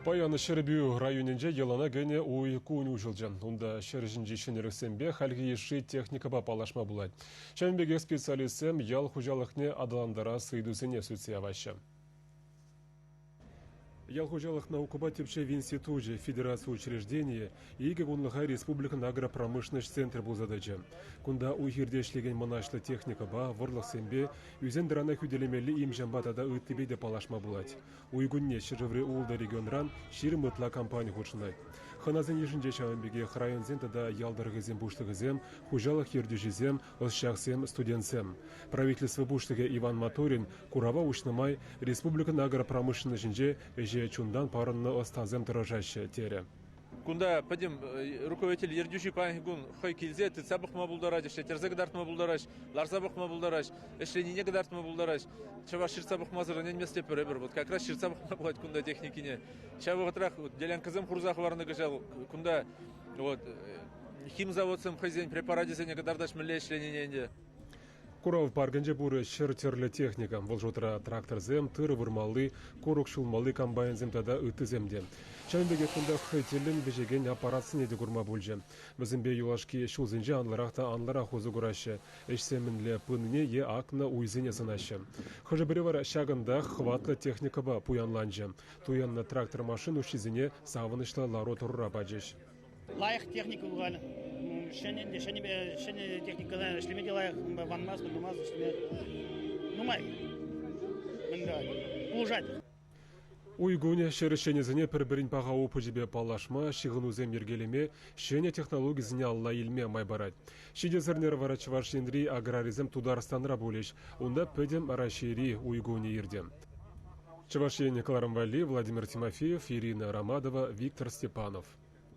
Паян Ҫӗрпӳ районӗнче йӑлана кӗнӗ уй кун уҫӑлчӗ. Унта ҫӗр ҫинчи ҫӗнӗлӗхсемпе хальхи йышши техникӑпа паллашма пулать. Ҫавӑн пекех специалистсем ял хуҫалӑхне аталантарас ыйтусене сӳтсе яваҫҫӗ. Ял хуҫалӑх наукӑпа тӗпчев институчӗ федераци учрежденийӗ икӗ кунлӑха республикӑн агропромышленноҫ центрӗ пулса тӑчӗ. Кунта уй-хирте ӗҫлекен мӑнаҫлӑ техникӑпа, вӑрлӑхсемпе, ӳсен-тӑрана хӳтӗлемелли им-ҫампа тата ыттипе те паллашма пулать. Уй кунне ҫӗршыври ултӑ регионран 20 ытла компани хутшӑнать. Хӑнасен йышӗнче ҫавӑн пекех районсен тата ял тӑрӑхӗсен пуҫлӑхӗсем, хуҫалӑх ертӳҫисем, ӑсчахсем, студентсем. Правительство пуҫлӑхӗ Иван Моторин курава уҫнӑ май республикӑн агропромышленноҫӗнче ӗҫе чунтан парӑннӑ ӑстасем тӑрӑшаҫҫӗ, терӗ. Кунта пӗтӗм руководитель ертӳҫи паянхи кун хӑй килсе тытса пӑхма пултарать, ӗҫлеттерсе кӑтартма пултарать, ларса пӑхма пултарать, ӗҫленине кӑтартма пултарать. Чӑваш ҫыртса пӑхмасӑр ӗненместӗпӗр эпир. Вот как раз ҫыртса пӑхма пулать кунта техникине. Ҫав вӑхӑтрах делянкӑсем хурса хӑварнӑ кӑҫал кунта вот химзаводсем хӑйсен препарачӗсене кӑтартаҫ мӗнле ӗҫленине ӗнтӗ. Курав паркӗнче пурӗ 100 тӗрлӗ техника. Вӑл шутра тракторсем, тырӑ вырмалли, курӑк ҫулмалли комбайнсем тата ыттисем те. Ҫавӑн пекех кунта хӑй тӗллӗн вӗҫекен аппаратсене те курма пулчӗ. Вӗсемпе юлашки ҫулсенче анлӑрах та анлӑрах усӑ кураҫҫӗ. Ӗҫсем мӗнле пынине е акнӑ уйсене сӑнаҫҫӗ. Хӑшӗ-пӗри вара ҫакӑнтах хӑватлӑ техникӑпа пуянланчӗ. Туяннӑ трактор-машин уҫҫисене савӑнӑҫлӑ лару-тӑрура пачӗҫ. Лайӑх техника пулсан, ҫӗнӗ ҫӗнӗ ҫӗнӗ техникӑна ӗҫлеме те лайӑх, унпа ванмастӑн, тумастӑн, ӗҫлеме нумай мӗн пулӑшать. Уй кунӗ ҫӗр ӗҫченӗсене пӗр-пӗрин паха опычӗпе паллашма, ҫыхӑнусем йӗркелеме, ҫӗнӗ технологисене алла илме май парать. Ҫитес эрнере вара Чӑваш Енри аграрисем Тутарстанра пулӗҫ. Унта Пӗтӗм Раҫҫейри уй кунӗ иртӗ. Чӑваш Ен кӑларӑм валли Владимир Тимофеев, Ирина Ромадова, Виктор Степанов.